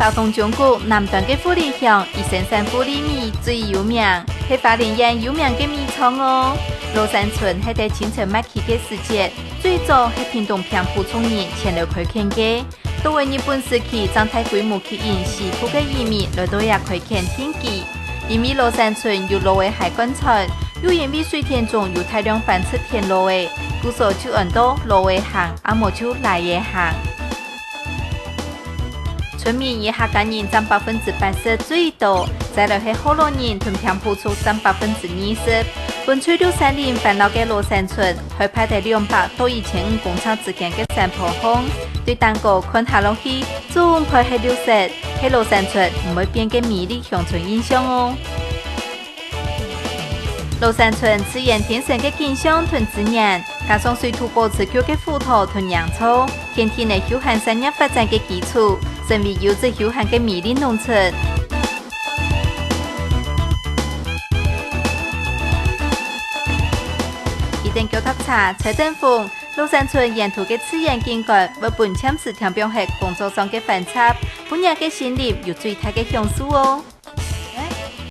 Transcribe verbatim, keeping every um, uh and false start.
到東中谷南端个富里鄉，以生產富里米最有名，係花蓮縣有名个米廠哦。羅山村係在清朝末期个時節，最早係屏東平埔族人遷來開墾个。到了日本時期，正大規模吸引西部个移民來到這開墾定居。因為羅山村有蘆仔鞋貫穿，又因為水田中有大量繁殖田螺仔，故所就安到蘆仔坑，啊無就梨仔坑。 村民以客家人佔百分之八十最多，再來係福佬人同平埔族佔百分之二十。分翠綠山林環繞个羅山村，海拔在兩百到一千五公尺之間个山坡項，對頂高看下落去，總概係綠色，係羅山村毋會變个美麗鄉村印象哦。 羅山村自然天生个景象同資源，加上水土保持夠个河道同營造，奠定了休閒產業發展个基礎，成為優質休閒个美麗農村。騎等腳踏車，吹等風，羅山村沿途个自然景觀，會分暫時添放係工作上个反差，分人个心靈有最大个享受哦。